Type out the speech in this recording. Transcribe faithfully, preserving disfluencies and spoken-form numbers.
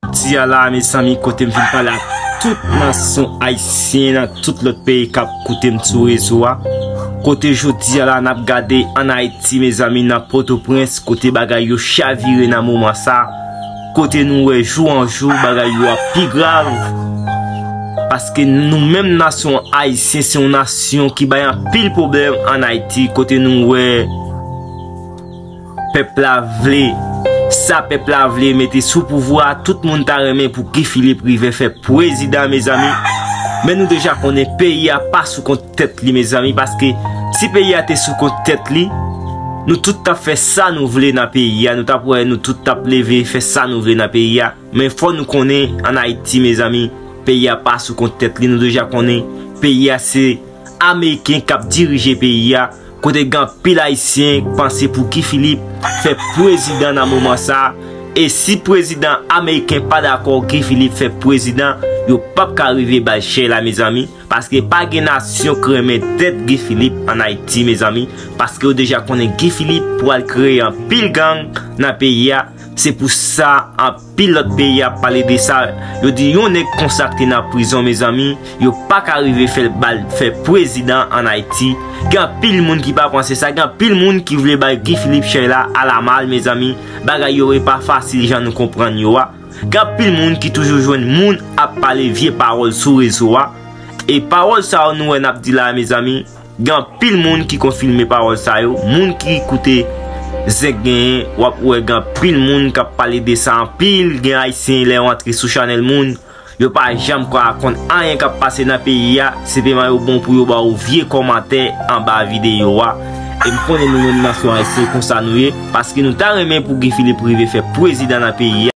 Jodi a la, mezanmi, kote m vin pale ak tout nasyon ayisyen nan tout lòt peyi k ap koute m sou rezo a. Kote jodi a la, n ap gade ann Ayiti, mezanmi, nan Pòtoprens, kote bagay yo chavire nan moman sa. Kote nou wè jou an jou, bagay yo ap pi grav. Paske nou menm nasyon ayisyen, se yon nasyon ki bay anpil pwoblèm ann Ayiti, kote nou wè pèp la vle. Sa pèp la vle mete sou pouvwa, tout moun ta renmen pou Guy Philippe rive fè prezidan, mezanmi. Men nou deja konnen peyi a pa sou kont tèt li, mezanmi, paske si peyi a te sou kont tèt li, nou tout t ap fè sa nou vle nan peyi a, nou t ap wè, nou tout t ap leve fè sa nou vle nan peyi a. Men fò nou konnen, ann Ayiti, mezanmi, peyi a pa sou kont tèt li, nou deja konnen peyi a se Ameriken k ap dirije peyi a, kote gen anpil Ayisyen k panse pou Guy Philippe fè prezidan nan moman sa. E si prezidan ameriken pa dakò Guy Philippe fè prezidan, yo p ap ka rive bay chèy la, mezanmi. Paske pa gen nasyon k renmen tèt Guy Philippe ann Ayiti, mezanmi. Paske yo deja konnen Guy Philippe pral kreye anpil gang nan peyi a. Se pou sa, anpil lòt peyi ap pale de sa. Yo di yon nèg konsa k te nan prizon, mezanmi, yo pa ka rive fè l bal fè prezidan ann Ayiti. Gen anpil moun ki pa panse sa. Gen anpil moun ki vle bay Guy Philippe chèy la alamal, mezanmi. Bagay yo e pa fasil jan nou konprann yo a. Gen anpil moun ki toujou jwenn moun ap pale vye pawòl sou rezo a. E pawòl sa yo nou wè n ap di la, mezanmi, gen anpil moun ki konfime pawòl sa yo. Moun ki koute Zenk Genyen, w ap wè gen anpil moun k ap pale de sa anpil. Gen Ayisyen, lè yo antre sou chanèl moun, yo pa janm ka konn anyen k ap pase nan peyi a. Senpleman, yo bon pou yo ba w vye kòmantè anba videyo a. E m konnen nou menm nasyon ayisyen konsa nou ye, paske nou ta renmen pou Guy Philippe rive fè prezidan nan peyi a.